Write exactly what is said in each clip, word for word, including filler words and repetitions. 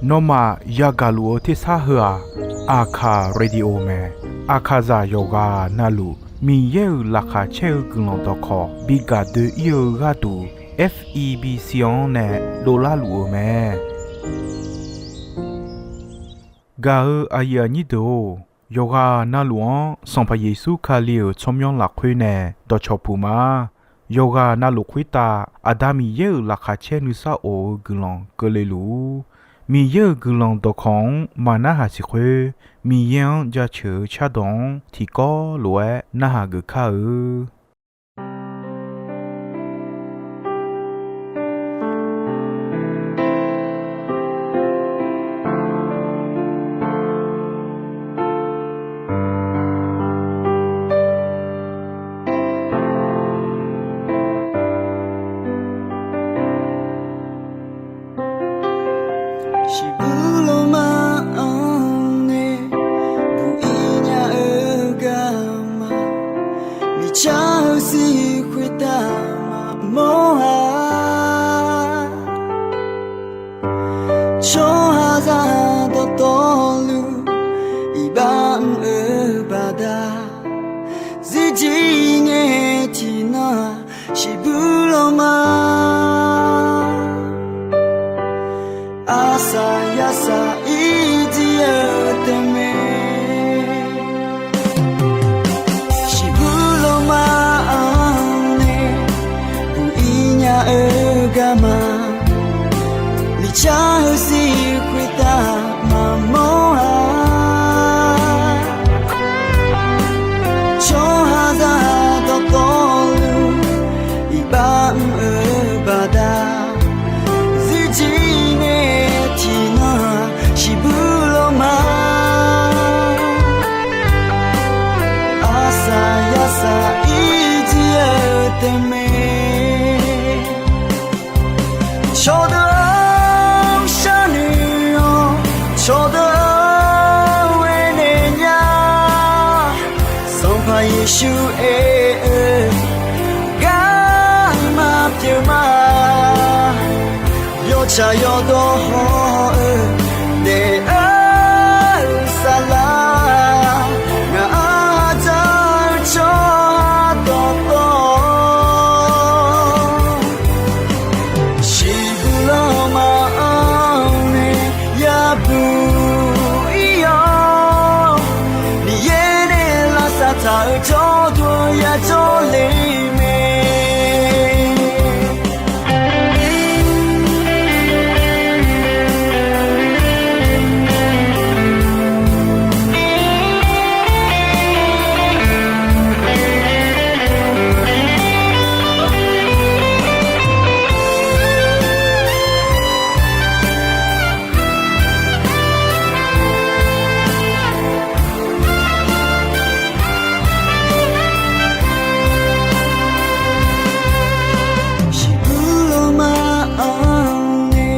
Nawmaf yagaq luf-eu tersar heu-aq, Aqkaq Radio mae. Aqkaqzaq yawqghaq navluf Miqyaer-euq laqkhaq caer-eu guiqlanq dawqkawq bi gaq doe-ir-eu gharduq, F E B C-anr nae dovlar luf-euq mae. Gaq-eu aqyuif aqnyir deuq-or, yawqghaq navluf-anr Sanqpaq Yeqsur Kali-euq tsawrmyanr lafkhoer nae dawqcawq puq ma. Yawqghaq navluf khoertav Aqda Miqyaer-euq laqkhaq caer nuisar of-eu guiqlanq keuvle luf-ur. Miqyaer-euq guiqlanq dawqkawq-anr maqnarhaq siq khoer, Miqyaer-anr jaceuq-eu cardawq-anr tiqkawv lof-aer narhaq geuf kar-eu. Shiqbuq lawma-anr nae buq-ir nya-eu garma, miqcar-eu sir khoertav maqmawr-a. Tsawrhaqzaq dawqtawvluf iqbax mr-eu baqda, zirjir ngae tiqnan-aq shiqbuq lawma. Arsaq yarsaq irjir-eu taef mae. Shiqbuq lawma-anr nae buq-ir nya-eu garma, miqcar-eu sir khoertav maqmawr-a. Tsawrhaqzaq dawqtawvluf iqbax mr-eu baqda, zirjir ngae tiqnan shiqbuq lawma. Arsaq yarsaq irjir-eu taef mae. Cawqdeuq-anr sharnoeq-awr, cawqdeuq-anr aernaeq nya. Sanqpaq Yeqsur aer-eu garma pyeuf ma. Yawtsaq yawdawr haw-eu daef-eu saflar, ngaq-anr dzaq-eu tsawrhaq dawqtawv, shiqbuq lawma-anr nae yabuq ir-awr, Miqyaer nae lavsav taq-euq jawrduq yajawr le mae. Shiqbuq lawma-anr nae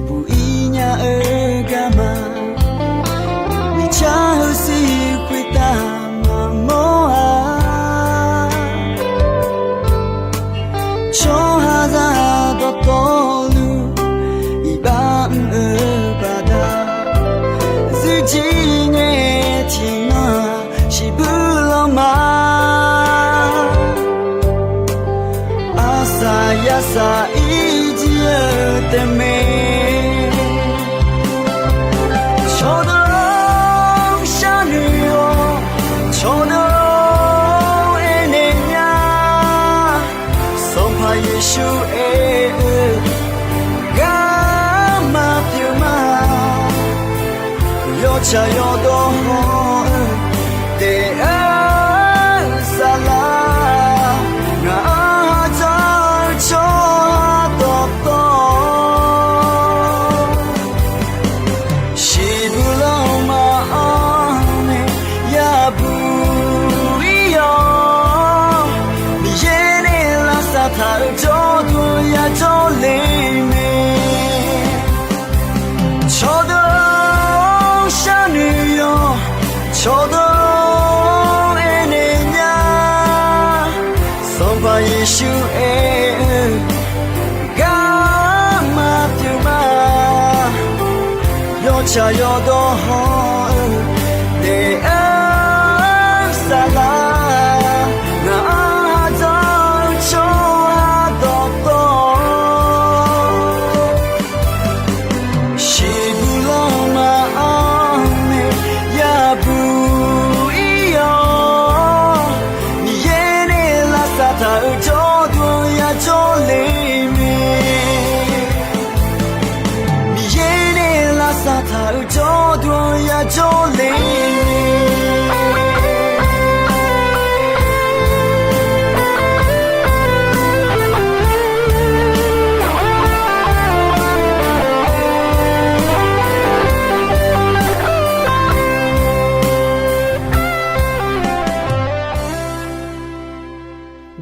buq-ir nya-eu garma, miqcar-eu sir khoertav maqmawr-a. Tsawrhaqzaq dawqtawvluf iqbax mr-eu baqda, zirjir ngae tiqnan shiqbuq lawma. Arsaq yarsaq irjir-eu taef mae. Cawqdeuq-anr sharnoeq-awr, cawqdeuq-anr aernaeq nya. Sanqpaq Yeqsur aer-eu garma pyeuf ma. Yawtsaq yawdawr haw-eu daef-eu saflar, ngaq-anr dzaq-eu tsawrhaq dawqtawv, shiqbuq lawma-anr nae yabuq ir-awr, Miqyaer nae lavsav taq-euq jawrduq yajawr le mae. Cawqdeuq-anr sharnoeq-awr, Tsaq yawdawr hawr-eu daef-eu saflar, ngaq-anr ha dzanr-eu tsawrhaq dawqtawv, shiqbuq lanma-anr nae yabuq ir-awr, Miqyaer nae lavsav taq-euq jawrduq-anr yajawr le mae. Miqyaer nae lavsav taq-euq jawrduq-anr yajawr le mae.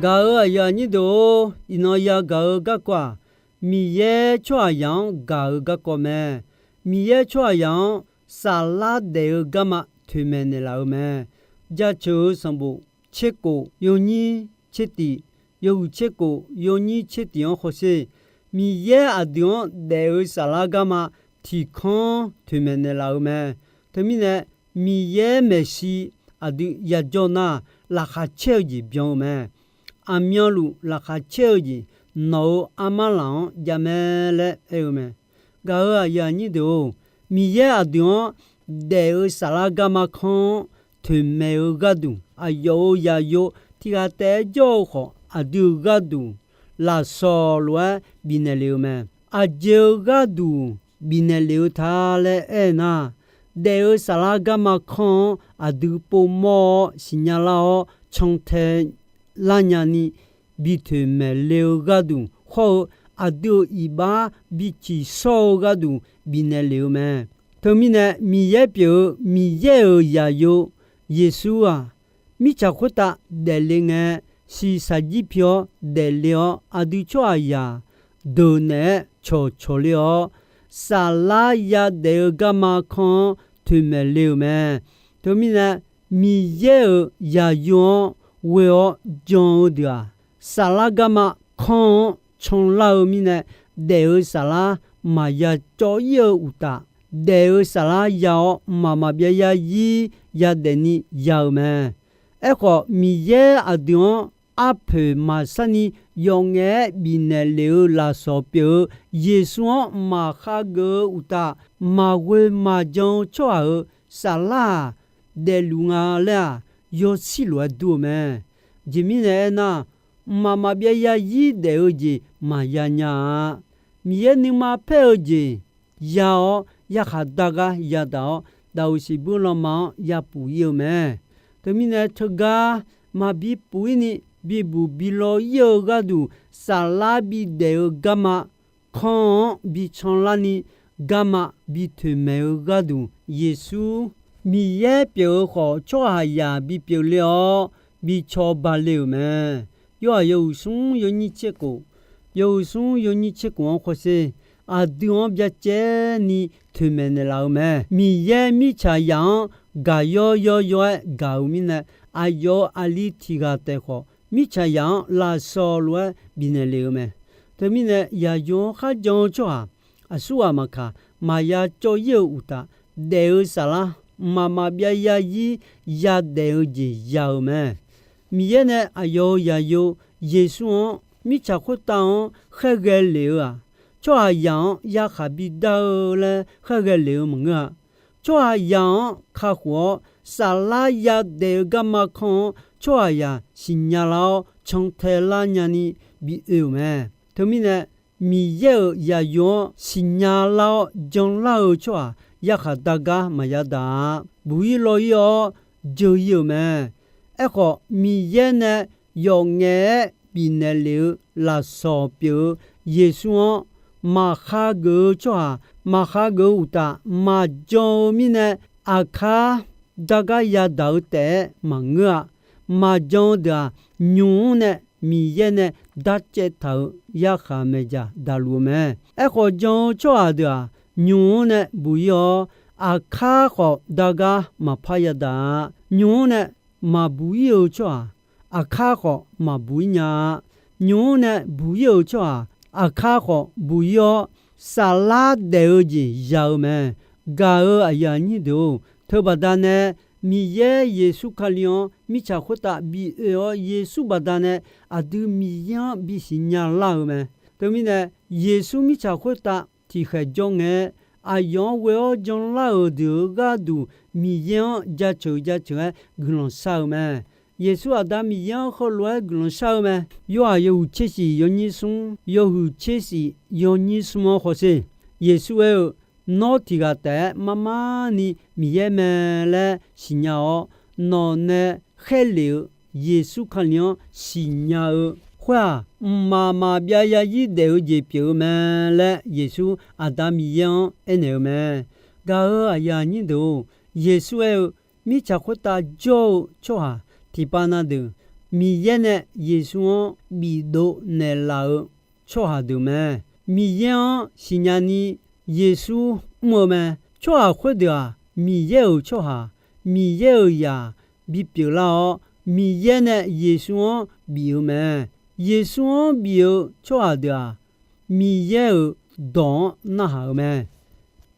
Gaq-euq aqyuif aqnyir deuq-or, iqnan yagaq-eu garkawv-aq, Miqyaer tsawrhaqzaq-anr gaq-eu garkawv mae. Miqyaer tsawrhaqzaq-anr saflar daef-eu garma toeqmaeq naeqlaf-eu mae. Jaceuq-eu sanqbof tserkof yawnyir tsertif, yawhuiq tserkof yawnyir tsertif-anr hawsher. Miqyaer aqdui-anr daef-eu saflar garma tiqkanr toeqmaeq naeqlaf-eu mae. Teumirnae, Miqyaer maeqshi aqdui yajawr nar, laqkhaq caer-eu jeq byan-eu mae. Aqmyanluf laqkhaq caer-eu jeq nawq-euq armar laf-anr jav mae laer aer-eu mae. Gaq-euq aqyuif aqnyir deuq-or, Miqyaer aqdui-anr daef-eu saflar garma kanr-anr toeqmaeq-eu gharduq, aqyawf-euq zaqyo tiq ghaq taef-aer jawr-eu khawf, aqdui-euq gharduq lafsawq lof-aer bifnaeq lef-eu mae. Aqjeq-eu gharduq bifnaeq lef-eu ta laer aer nar, daef-eu saflar garma kanr-anr aqdui povmawr-awr siqnya lar-awr cantae lar nyani bi toeqmaeq le-eu gharduq hawr-eu, aqdui-euq iqbax bi ciqshawr-eu gharduq bifnaeq lef-eu mae. Teumirnae, Miqyaer pyeuf-eu Miqyaer-euq zaqyo Yeqsur-aq, mirtsaq khoertav daefle ngae, shiqshaq jir pi-awr daefle-awr, aqdui tsawrhaqzaq deuq naeq-aer cawqcawq le-awr, saflar yadaef-eu garma kanr-anr toeqmaeq le-euq mae. Teumirnae, Miqyaer-euq zaqyo-anr ghoe-awr jan-eu deuq-aq, saflar garma kanr-anr canlar-eu mirnae, daef-eu saflar maqya cawv ir-eu uqtaf, daef-eu saflar ya-awr mqmaq maqbyav yarzir yadaef ni ya-euq mae. Aerkhawf, Miqyaer aqdui-anr arpoeq maqsar ni yawf ngaef-aer bifnaeq lef-eu lafsawq pyeuf-eu Yeqsur-anr maqkhav geuf-eu uqtaf, maqghoe maqjan-eu tsawrhaq-euq saflar-aq, daefluf nga laer-aq, yawshir lof-aer dur-eu mae. Aqjeq mirnae aernar, mqmaq maqbyav yarzir daef-eu jeq maqya nya-a. Miqyaer nuima paer-eu jeq ya-awr, yarkhaq dar gar yadaq-awr, daqoq siqbuir lanma-anr yapuf ir-eu mae. Teumirnae, teugar maqbi puf ir ni bibuq bi law ir-eu gharduq, saflar bidaef-eu garma kanr-anr bi canlar ni, garma bi toeqmaeq-eu gharduq, Yeqsur Miqyaer pyeuf-eu khawf, tsawrhaqzaq bipyeuf le-awr, bi cawba le-euq mae. Yorhaq yawhuiq smr yawnyir tserkof, yawhuiq smr yawnyir tserkof-anr hawsher. Aqdui-anr byacaevni toeqmaeq naeqlaf-eu mae. Miqyaer mirtsaqzaq-anr gaq yawr yawr yawr-aer gaq-euq mirnae, aqyawf-euq aqli tiq ghaq taef khawf, mirtsaqzaq-anr lafsawq lof-aer bifnaeq lef-eu mae. Teumirnae, zaqyo-anr kharjan-eu tsawrhaq aqsurghaq maqkaq, maqya cawv ir-eu uqtaf, daef-eu saflar mqmaq maqbyav yarzir yadaef-eu jeq ya-euq mae. Miqyaer nae aqyawf-euq zaqyo Yeqsur-anr mirtsaq khoertav-anr khaerghae lef-eu-aq, tsawrhaqzaq-anr yarkhaq bidar-eu laer khaerghae lef-eu maqngeur-a. Tsawrhaqzaq-anr kakhof-awr, saflar yadaef-eu garma kanr-anr tsawrhaqzaq siqnya lar-awr, cantae lar nyani bi oe-euq mae. Teumirnae, Miqyaer-euq zaqyo-anr siqnya lar-awr janlar-eu tsawrhaq yarkhaq dar gar maqya daq-a. Buq ir law ir-awr jeu ir-euq mae. Aerkhawf, Miqyaer nae yawf ngaef-aer bifnaeq lef-eu lafsawq pyeuf-eu Yeqsur-anr maqkhav geuf-eu tsawrhaq, maqkhav geuf-eu uqtaf, maqjan-eu mirnae aqkar dar gar yadaq-eu taef-aer maqngeur-a. Maqjan-eu deuq-aq, nymq-mr nae Miqyaer nae darcaev taq-euq yarkhaq maeqdzaq daqluf-eu mae. Aerkhawf, jan-eu tsawrhaq deuq-aq, nymq-mr nae buq ir-awr, aqkar khawf dar gar maqpar yadaq-a. Nymq-mr nae maqbuq ir-eu tsawrhaq, aqkar khawf maqbuq ir nya-a. Nymq-mr nae buq ir-eu tsawrhaq, aqkar khawf buq ir-awr, saflar daef-eu jeq ya-eu mae. Gaq-euq aqyuif aqnyir deuq-or, teubaqda nae Miqyaer Yeqsur Kali-anr mirtsaq khoertav bi oe-awr, Yeqsur baqdanae aqdui Miqyaer-anr bi siqnya lar-eu mae. Teumirnae, Yeqsur mirtsaq khoertav tiqkhaeq jawr ngae, aqyawf-anr ghoe-awr janlar-euq deuq-euq gharduq Miqyaer-anr jaceuq jaceuq-aer guiqlanq shar-eu mae. Yeqsur Aqda Miqyaer-anr heulof-aer guiqlanq shar-eu mae. Yorhaq yawhuiq tser shif yawnyir smr, yawhuiq tser shif yawnyir smr-anr hawsher. Yeqsur aer-eu, Nawr tiq ghaq taef-aer mar mar ni Miqyaer mae laer siqnya-awr, nawq nae khaerlef-eu Yeqsur Kali-anr siqnya-eu khoer-aq, mqmaq maqbyav zarzir daef-eu jeq pyeuf-eu mae laer Yeqsur Aqda Miqyaer-anr aernaeq-eu mae. Gaq-euq aqyuif aqnyir deuq-or, Yeqsur aer-eu, mirtsaq khoertav jawr-eu tsawrhaq tiqpav na deuq, Miqyaer nae Yeqsur-anr bifdov naeqlaf-eu tsawrhaq deuq mae. Miqyaer-anr siqnya ni Yeqsur mr-eu mae. Tsawrhaq khoerdeuq-aq, Miqyaer-euq tsawrhaq, Miqyaer-euq zaq bipyeuf lar-awr, Miqyaer nae Yeqsur-anr bif-eu mae. Yeqsur-anr bif-eu tsawrhaq deuq-aq, Miqyaer-euq dawq-anr narhaq-eu mae.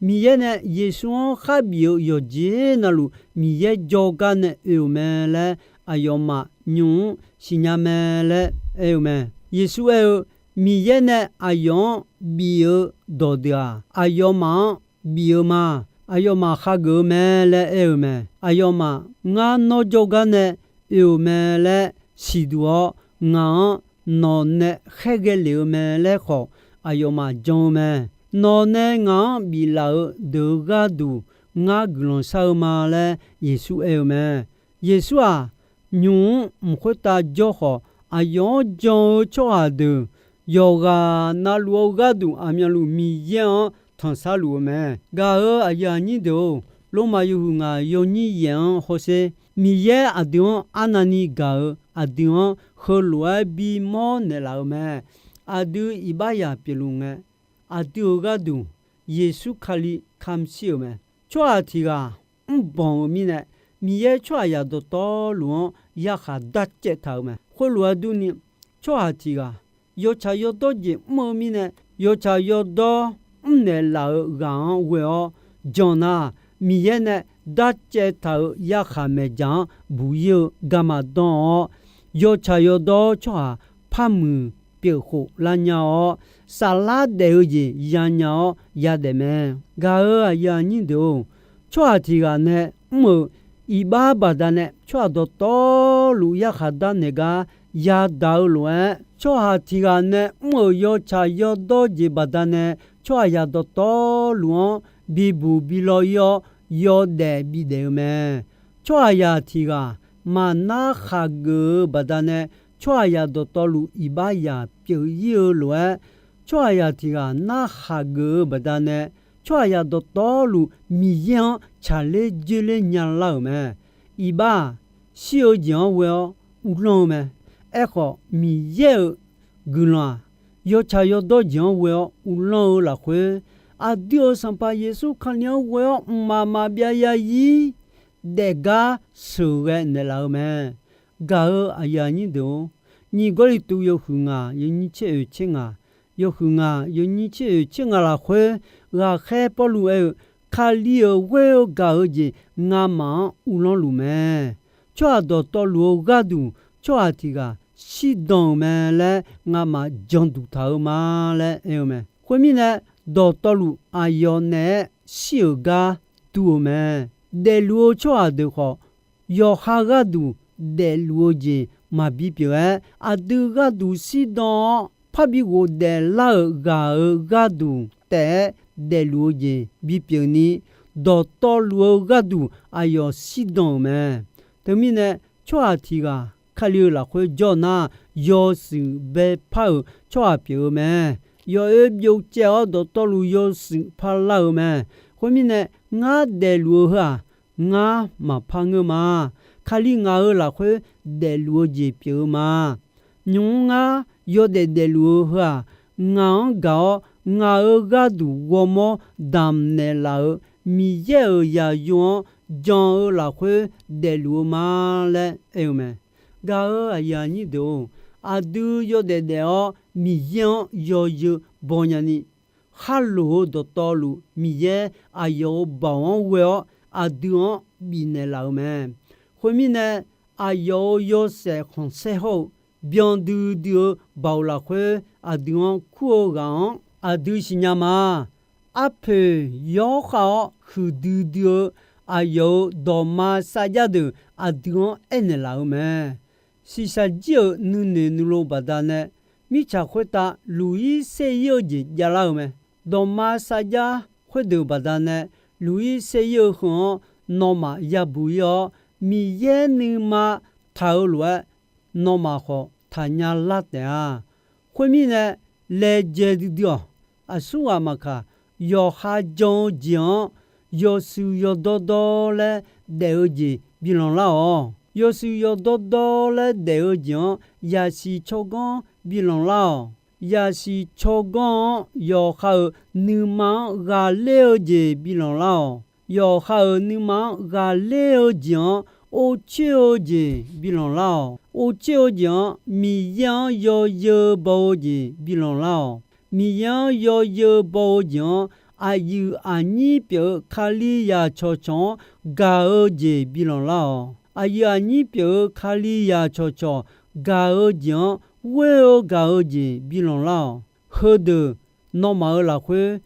Miqyaer nae Yeqsur-anr kharbif-eu yawqjeq navluf Miqyaer jawrgar nae oe-euq mae laer aqyawfmaf nymq-mr siqnya mae laer aer-eu mae. Yeqsur aer-eu, Miqyaer nae aqyawf-anr bif-eu dawqdeuq-aq, aqyawfmaf-anr bif-eu ma. Aqyawfmaf khageuf-eu mae laer aer-eu mae. Aqyawfmaf ngar nawr jawrgar nae oe-euq mae laer siqduq-awr, ngaq-anr nawq nae khaerghae lef-eu mae laer khawf, aqyawfmaf jan-eu mae. Nawq nae ngaq-anr biflaf-eu deuq-euq gharduq ngar guiqlanq shar-eu ma laer Yeqsur aer-eu mae. Yeqsur-aq, nymq-mr mq khoertav jawr khawf, aqyawf-anr jan-eu tsawrhaq deuq yawqghaq navluf-eu gharduq aqmyanluf Miqyaer-anr tanqsar luf-eu mae. Gaq-euq aqyuif aqnyir deuq-or, Lormav yawhuiq ngaq yawnyir yaef-anr hawsher. Miqyaer aqdui-anr arnavni gaq-eu, aqdui-anr heulof-aer bimawr naeqlaf-eu mae. Aqdui iqbaxzaq pyeufluf ngae, aqdui-euq gharduq Yeqsur Kali kamq shir-euq mae. Tsawrhaq tiq ghaq mrbanq-eu mirnae, Miqyaer tsawrhaqzaq dawqtawvluf-anr yarkhaq darcaev taq-euq mae. Khoerlof-aer durni, tsawrhaq tiq ghaq yawtsaq yawdawr jeq mr-eu mirnae, yawtsaq yawdawr mrnaeq laf-eu ghaq-anr ghoe-awr jan nar, Miqyaer nae darcaev taq-euq yarkhaq maeqdzaq-anr buq ir-eu garma danr-awr, yawtsaq yawdawr tsawrhaq par muiq pyeuf khof lar nya-awr, saflar daef-eu jeq yanya-awr yadaef mae. Gaq-euq aqyuif aqnyir deuq-or, tsawrhaq tiq ghaq nae mr-euq iqbax baqdanae tsawrhaq dawqtawvluf yarkhaq darnaeq gar yadaq-eu lof-aer, tsawrhaq tiq ghaq nae mr-euq yawtsaq yawdawr jeq baqdanae tsawrhaqzaq dawqtawvluf-anr bibuq bilaw ir-awr, yawdaef bidaef-eu mae. Tsawrhaqzaq tiq ghaq maqnar khaqgeuf-eu baqdanae, tsawrhaqzaq dawqtawvluf iqbaxzaq pyeuf ir-eu lof-aer, tsawrhaqzaq tiq ghaq nar khaqgeuf-eu baqdanae, tsawrhaqzaq dawqtawvluf Miqyaer-anr tsaqler dzoerler nyalar-euq mae. Iqbax-aq, shir-eu jeq-anr ghoe-awr uvlanr-eu mae. Aerkhawf, Miqyaer-euq guiqlanq-aq, yawtsaq yawdawr jeq-anr ghoe-awr uvlanr-eu lafkhoer, aqdui-euq Sanqpaq Yeqsur Kali-anr ghoe-awr mqmaq maqbyav zarzir daefgar sheuqghae naeqlaf-eu mae. Gaq-euq aqyuif aqnyir deuq-or, nyiq Gawrliqtu yawhuiq ngaq yawnyir tser oeq tser ngaq, yawhuiq ngaq yawnyir tser oeq tser ngaq lafkhoer, ghaqkhaer Pawrluv aer-eu, Kali-euq ghoer-eu gaq-eu jeq ngamaf-anr uvlanr luf mae. Tsawrhaq dawqtawvluf-eu gharduq tsawrhaq tiq ghaq shirdan-euq mae laer ngamaf janduq taq-eu ma laer aer-eu mae. Khoermirnae, dawqtawvluf aqyawf naeq-aer shir-euq gar dur-eu mae. Daefluf-eu tsawrhaq deuq khawf, yawqha gharduq daefluf-eu jeq maqbi pyeuf-aer, aqdui gharduq shirdan-awr parbi ghofdaef lar-euq ghaq-euq gharduq taef-aer daefluf-eu jeq bipyeuf ni, dawqtawvluf-eu gharduq aqyawf shirdan-euq mae. Teumirnae, tsawrhaq tiq ghaq Kali-euq lafkhoer jawr nar, yawshuif baepar-euq tsawrhaq pyeuf-eu mae. Yawoer byovcaev-awr dawqtawvluf yawshuif parlar-eu mae. Khoermirnae, ngar daefluf-eu heu-aq, ngar maqpar ngeur ma. Kali ngaq-euq lafkhoer daefluf-eu jeq pyeuf-eu ma. Nymq-mr ngar yawdaef daefluf-eu heu-aq, ngaq-anr gaq-awr ngaq-euq gharduq ghawrmawr damq naeqlaf-euq Miqyaer-euq zaqyo-anr jan-eu lafkhoer daefluf-eu ma laer aer-eu mae. Gaq-euq aqyuif aqnyir deuq-or, aqdui yawdaef daef-awr Miqyaer-anr yawzeu baw nyani, kharloq-eu dawqtawvluf Miqyaer aqyawf-euq baoq-anr ghoe-awr aqdui-anr bifnaeq laf-euq mae. Khoermirnae, aqyawf-euq yawshaef khanqsaer hawr-eu byan duidui-eu baoq lafkhoer aqdui-anr kur-eu ghaq-anr aqdui siqnya ma. Arpoeq yawkhav-awr huiqdui dui-eu aqyawf-euq dawqma sarjax deuq aqdui-anr aernaeq laf-euq mae. Shiqshaq jir-euq nuinoeq nuilov baqdanae, mirtsaq khoertav luq-ir ser-ir-eu jeq javlar-eu mae. Dawqma sarjax khoerdeuq baqdanae, luq-ir ser-ir-eu heu-anr nawmaf yabuq-ir-awr, Miqyaer nuima taq-eu lof-aer, nawmaf khawf taqnya lar taef-a. Khoermirnae, laejae duidui-awq. Aqsurghaq maqkaq, yawqha jan-eu jeq-anr yawshuif yawdawr dawr laer daef-eu jeq bilanq lar-awq. Yawshuif yawdawr dawr laer daef-eu jeq-anr yaqsiq tsawrganr bilanq lar-awq. Yaqsiq tsawrganr-anr yawqha-euq nuima-anr ghaqler-eu jeq bilanq lar-awq. Yawqha-euq nuima-anr ghaqler-eu jeq-anr, or coer-eu jeq bilanq lar-awq. Or coer-eu jeq-anr, Miqyaer-anr yawzeu baw-eu jeq bilanq lar-awq. Miqyaer-anr yawzeu baw-eu jeq-anr, aqyuif aqnyir pyeuf-eu Kalizaq cawqcawq-anr gaq-eu jeq bilanq lar-awq. Aqyuif aqnyir pyeuf-eu Kalizaq cawqcawq gaq-eu jeq-anr ghoer-eu gaq-eu jeq bilanq lar-awq. Heudeuq nawmaf-euq lafkhoer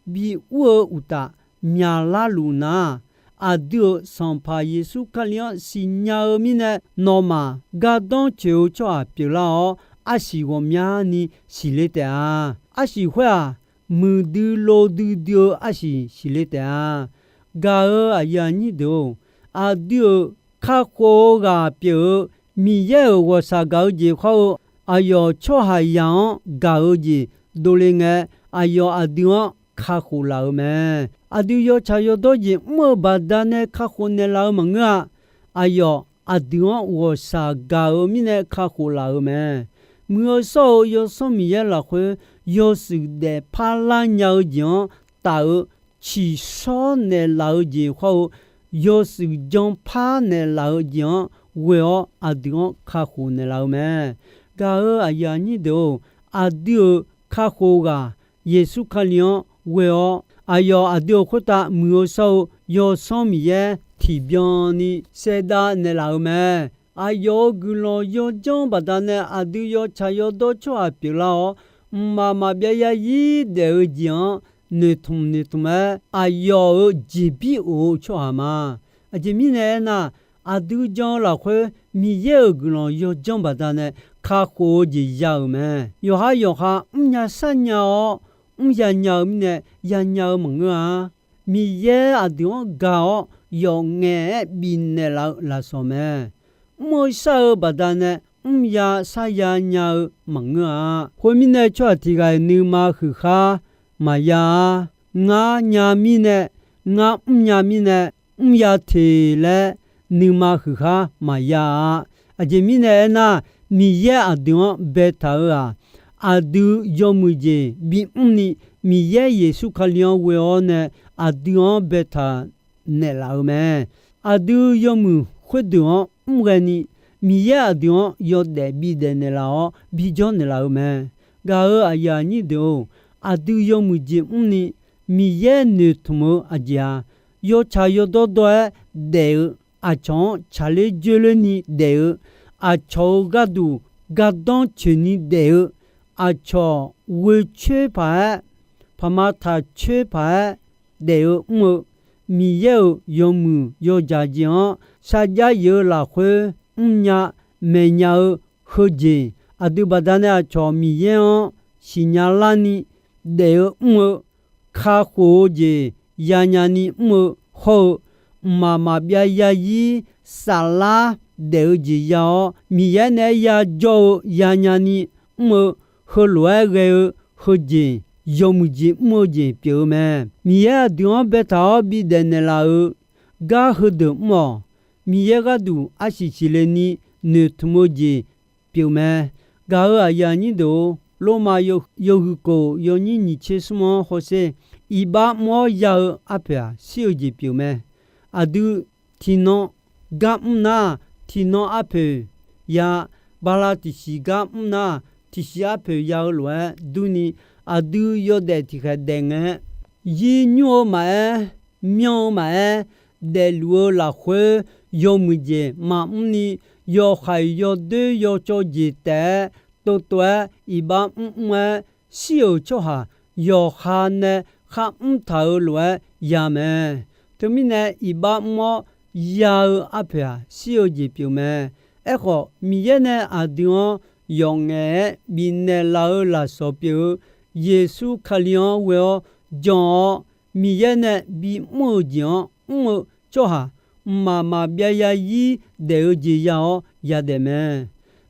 bi ur-eu uqtaf myaqlar luf nar, aqdui-euq Sanqpaq Yeqsur Kali-anr siqnya-eu mirnae nawmaf gardanr coeq-eu tsawrhaq pyeuflar-awr, arsiq ghawqmyani siqle taef-a. Arsiq khoer-aq, muiqdui lo duidui-eu arsiq siqle taef-a. Gaq-euq aqyuif aqnyir deuq-or, aqdui-euq kakhof-eu ghaq pyeuf-eu Miqyaer-euq ghawqshaq gaq-eu jeq khawr-eu, aqyawf tsawrhaqzaq-anr gaq-eu jeq dovle ngae, aqyawf aqdui-anr kakhof laf-euq mae. Aqdui yawtsaq yawdawr jeq mr-eu baqdanae kakhof naeqlaf-eu maqngeur-a. Aqyawf aqdui-anr ghawqshaq gaq-eu mirnae kakhof laf-euq mae. Muiq-eu shawr-eu Yawsanr Miqyaer lafkhoer yawshuif daefpar lar nya-eu jeq-anr taf-eu tsiqshawr naeqlaf-eu jeq khawr-eu, yawshuif janpar naeqlaf-eu jeq-anr ghoe-awr aqdui-anr kakhof naeqlaf-eu mae. Gaq-euq aqyuif aqnyir deuq-or, aqdui-euq kakhof ghaq Yeqsur Kali-anr ghoe-awr, aqyawf aqdui-euq khoertav muiq-eu shawr-eu Yawsanr Miqyaer tiqbyan ni saevdav naeqlaf-euq mae. Aqyawf-euq guiqlanq yawdzanr baqdanae aqdui yawtsaq yawdawr tsawrhaq pyeuflar-awr, mqmaq maqbyav yarzir daef-eu jeq-anr noeqtmq noeqtmq-aer aqyawf-euq jeqbir of-eu tsawrhaq ma. Aqjeq mirnae aernar, aqdui jan-eu lafkhoer Miqyaer-euq guiqlanq yawdzanr baqdanae kakhof-eu jeq ya-euq mae. Yawqhar yawqha mrnya sharnya-awr mrya nya-eu mirnae yanya-eu maqngeur-a. Miqyaer aqdui-anr gaq-awr yawf ngaef-aer bifnaeq laf-eu lafsawq mae. Mr-eu shar-eu baqdanae mrya sharya nya-eu maqngeur-a. Khoermirnae tsawrhaq tiq ghaq-iq nuima huiqkhar maqya-a. Ngar nya mirnae, ngar mrnya mirnae, mrya teq laer nuima huiqkhar maqya-a. Aqjeq mirnae aernar, Miqyaer aqdui-anr baetaq-euq-aq, aqdui yawmuiq jeq bimr ni Miqyaer Yeqsur Kali-anr ghoe-awr nae aqdui-anr baetaq naeqlaf-eu mae. Aqdui yawmuiq khoerdeuq-anr mrghae ni Miqyaer aqdui-anr yawdaef bidaef naeqlaf-awr bijawr naeqlaf-eu mae. Gaq-euq aqyuif aqnyir deuq-or, aqdui yawmuiq jeq mr ni Miqyaer noeqtmq-eu aqjeq-aq, yawtsaq yawdawr dawr-aer daef-eu, aqcawq-anr tsaqler dzoerler ni daef-eu, aqcawq-euq gharduq gardanr coeq ni daef-eu, aqcawq ghoecoer paq-aer, paqma taqcoer paq-aer daef-eu mr-eu, Miqyaer-euq yawmuiq yawdzaq jeq-anr sarjax yif-eu lafkhoer mrnya maeqnya-eu heujeq, aqdui baqdanae aqcawq Miqyaer-anr siqnya larni daef-eu mr-eu, kakhof-eu jeq yanya ni mr-eu hawr-eu, mqmaq maqbyav yarzir saflar daef-eu jeq ya-awr, Miqyaer naeq-aer yajawr-eu yanya ni mr-eu, heulof-aer ghae-eu heujeq, yawmuiq jeq mr-eu jeq pyeuf-eu mae. Miqyaer aqdui-anr baetaq-awr bidaef naeqlaf-eu gar heudeuq mr-awq. Miqyaer gharduq arsiq siqle ni noeqtmq-eu jeq pyeuf mae. Gaq-euq aqyuif aqnyir deuq-or, Lormav yawhuiq kof yawnyir nyiq tser smr-anr hawsher, iqbax mr-awr ya-eu arpoeq-aq shir-eu jeq pyeuf mae. Aqdui tiqnan gar mr nar, tiqnan arpoeq ya, bala tiqsiq gar mr nar, tiqsiq arpoeq ya-eu lof-aer durni, aqdui yawdaef tiqkhaeq daef ngae, yir nymr-eu maqaer, myanr-eu maqaer, daefluf-eu lafkhoer yawmuiq jeq maqmr ni, yawqkhaiq yawdoer yawcawv jeq taef-aer, tovtov-aer iqbax mrmr-aer shir-euq tsawrhaq yawqha nae kharmr taq-euq lof-aer ya mae. Teumirnae iqbax mr-awr ya-eu arpoeq-aq, shir-eu jeq pyeuf mae. Aerkhawf, Miqyaer nae aqdui-anr yawf ngaef-aer bifnaeq laf-eu lafsawq pyeuf-eu Yeqsur Kali-anr ghoe-awr jan-awr, Miqyaer nae bimr-euq jeq-anr mr-eu tsawrhaq mqmaq maqbyav zarzir daef-eu jeq ya-awr yadaef mae.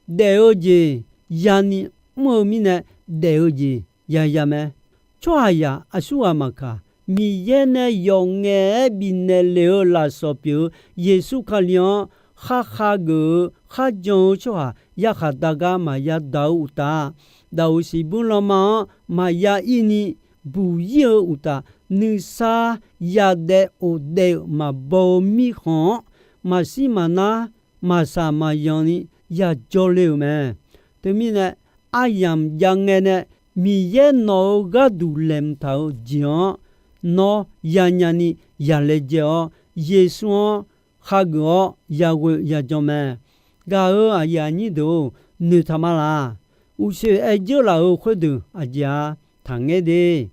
Daef-eu jeq yani mr-eu mirnae, daef-eu jeq yaya mae. Tsawrhaqzaq aqsurghaq maqkaq, Miqyaer nae yawf ngaef-aer bifnaeq lef-eu lafsawq pyeuf-eu Yeqsur Kali-anr kharkhav geuf-eu kharjan-eu tsawrhaq yarkhaq dar gar maqya daq-eu uqtaf, daqoq siqbur lanma-anr maqya ir ni buq ir-eu uqtaf, nuisar yadaef of daef-euq maqbaw-eu mirkhanq-anr maqshir maqnar maqsaq maqyan ni yajawr le-euq mae. Teumirnae, aryamq jav ngae nae Miqyaer nawq-euq gharduq laeqhmq taq-euq jeq-anr nawr yanya ni yalaejae-awr, Yeqsur-anr khageuf-awr yaghoe yajan mae. Gaq-euq aqyuif aqnyir deuq-or, noeqtaq ma laq? Uqshoe aer dzeur laf-euq khoerdeuq aqjeq-a? Taqngaer de.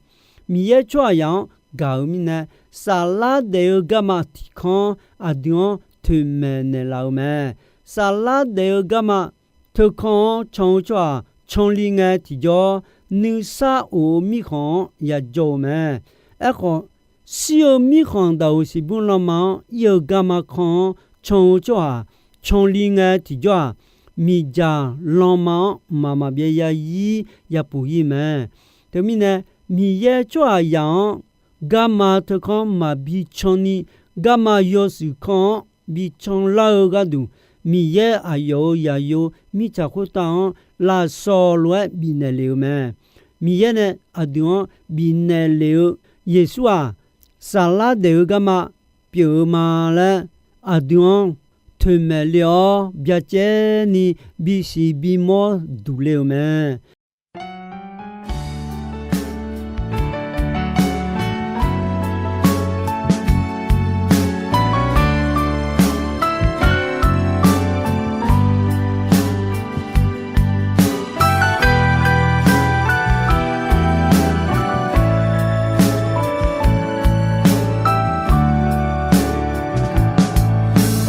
Miqyaer tsawrhaqzaq-anr gaq-euq mirnae, saflar daef-eu garma tiqkanr aqdui-anr toeqmaeq naeqlaf-eu mae. Saflar daef-eu garma teukanr-anr can-eu tsawrhaq canli ngae tiqjawr, nuisar of-eu mirkhanq-anr yajawr-eu mae. Aerkhawf, shir-eu mirkhanq daqoq siqbur lanma-anr ir-eu garma kanr-anr can-eu tsawrhaq canli ngae tiqjawr-aq, miqdzaq lanma-anr mqmaq maqbyav zarzir yapuf ir mae. Teumirnae, Miqyaer tsawrhaqzaq-anr garma teukanr maqbi can ni, garma yawshuif kanr-anr bi canlar-eu gharduq, Miqyaer aqyawf-euq zaqyo mirtsaq khoertav-anr lafsawq lof-aer bifnaeq lef-eu mae. Miqyaer nae aqdui-anr bifnaeq lef-eu Yeqsur-aq, saflar daef-eu garma pyeuf-eu ma laer aqdui-anr toeqmaeq le-awr byacaevni bisiq bimawr duq le-euq mae.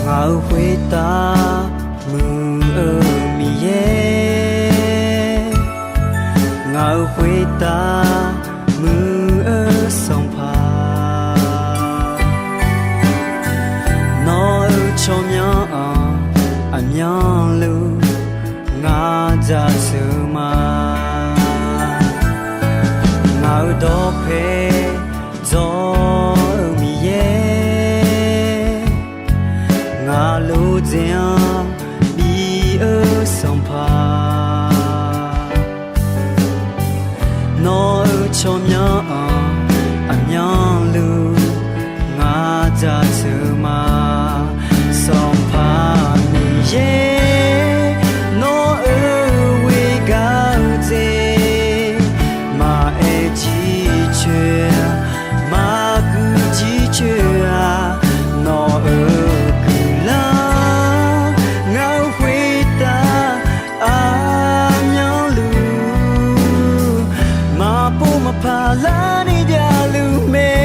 Ngaq-euq khoertav muiq-eu Miqyaer, ngaq-euq khoertav muiq-eu Sanqpaq, nawq-euq tsawrmyanr-anr aqmyanluf ngar jaceuq ma. Ngaq-euq dawqpae dzawr-eu Miqyaer, ngaq lodzae-anr bi-eu Sanqpaq, nawq-euq tsawrmyanr-anr aqmyanluf ngar jaceuq ma. Sanqpaq Miqyaer, nawq-euq ghoer gar-eu dzer maqaer jircoer-a, maqguiq jircoer-a, nawq-euq guiqlanq ngaq-euq khoertav aqmyanluf maqpov maqpar larni javluf mae.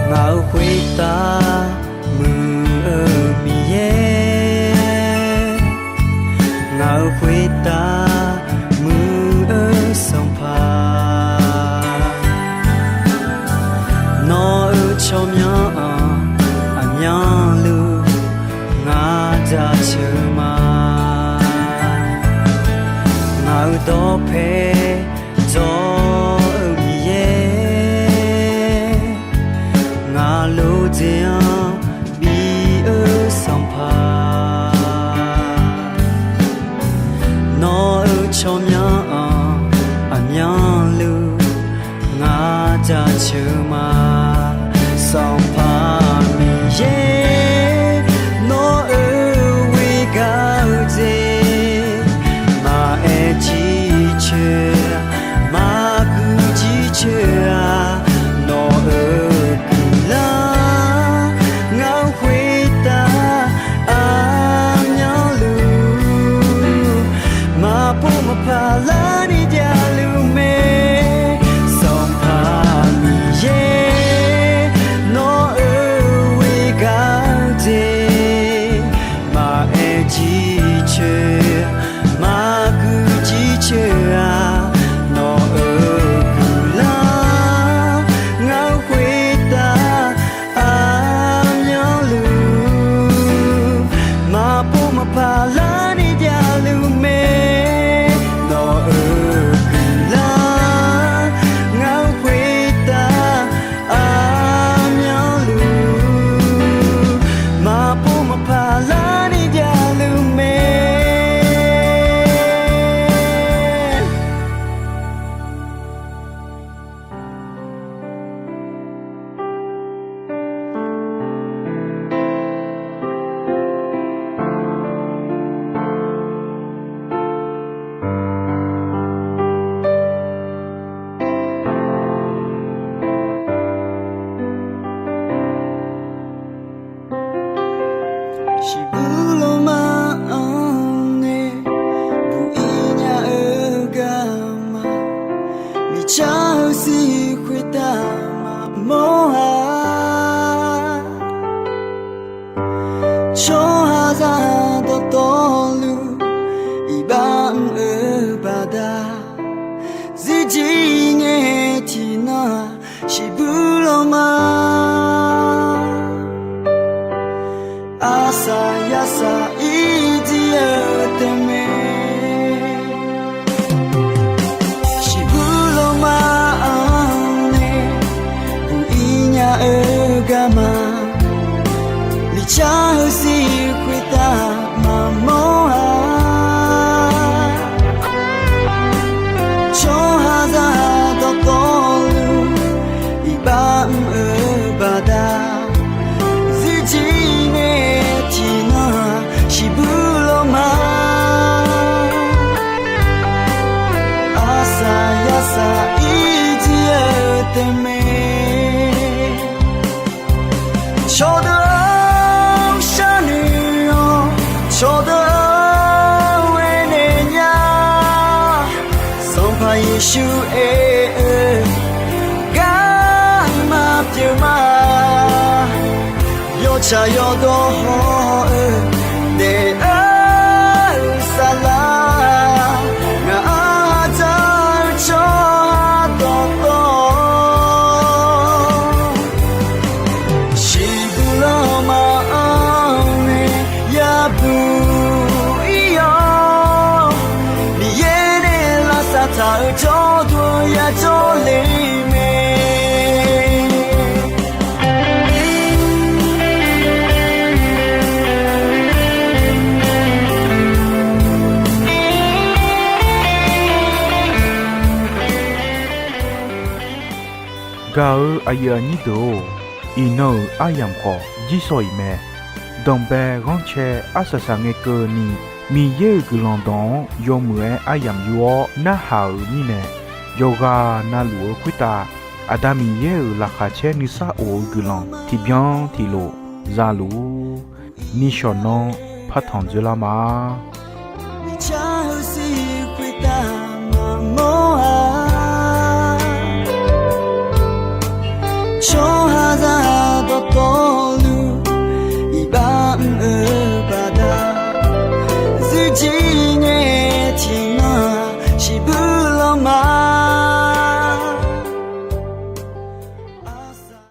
Ngaq-euq khoertav muiq-eu Miqyaer, ngaq-euq khoertav muiq-eu Sanqpaq, nawq-euq tsawrmyanr-anr aqmyanluf ngar jaceuq ma. Ngaq-euq dawqpae dzawr-eu Miqyaer, ceuq ma. Sanqpaq Miqyaer, nawr-euq ghoer gaq-eu jeq, maqaer jircoer, maqguq jircoer-aq, nawq-euq guiqlanq ngar-anr khoertav aqmyanluf, maqpov maqpaq larni javluf mae. Sanqpaq Miqyaer, nawr-euq ghoer gaq-eu jeq, maqaer jircoer, maqguq jircoer-aq, nawq-euq guiqlanq ngar-anr khoertav aqmyanluf, maqpov maqpaq larni javluf mae. Nawq-euq guiqlanq ngar-anr khoertav aqmyanluf, maqpov maqpaq larni javluf mae. Shiqbuq lawma-anr nae buq-ir nya-eu garma, miqcar-eu sir khoertav maqmawr-a. Tsawrhaqzaq dawqtawvluf iqbax mr-eu baqda, zirjir ngae tiqnan shiqbuq lawma, arsaq yarsaq irjir-eu tae mae. Shiqbuq lawma-anr nae buq-ir nya-eu garma, miqcar-eu sir khoertav maqmawr-a. Tsawrhaqzaq dawqtawvluf iqbax mr-eu baqda, zirjir ngae tiqnan shiqbuq lawma, arsaq yarsaq irjir-eu tae mae. Cawqdeuq-anr sharnoeq-awr, cawqdeuq-anr aernaeq nya. Sanqpaq Yeqsur aer-eu garma pyeuf ma. Yawtsaq yawdawr haw-eu daef-eu saflar, ngaq-anr hadzaq-eu tsawrhaq dawqtawv, shiqbuq lawma-anr nae yabuq-ir-awr, Miqyaer nae lavsav taq-eu jawrduq-anr yajawr le-eu mae. Gaq-eu aqyuif aqnyir deuq-or, iqnan-euq aryamq khawf jirsawq-iq mae. Danqbae ghanrcae arsaq saqngae keuvni, Miqyaer-euq guiqlanq dawq-anr yawmuiq-aer aryamq yur-awr narhaq-euq mirnae, yawqghaq navluf-eu khoertav Aqda Miqyaer-euq laqkhaq caer nuisar of-eu guiqlanq tiqbyan tiqlof zaluf-ur. Nishawq nanr partanq dzoerlar ma. Miqcar-eu sir khoertav maqmawr-a. Tsawrhaqzaq dawqtawvluf iqbax mr-eu baqda, zirjir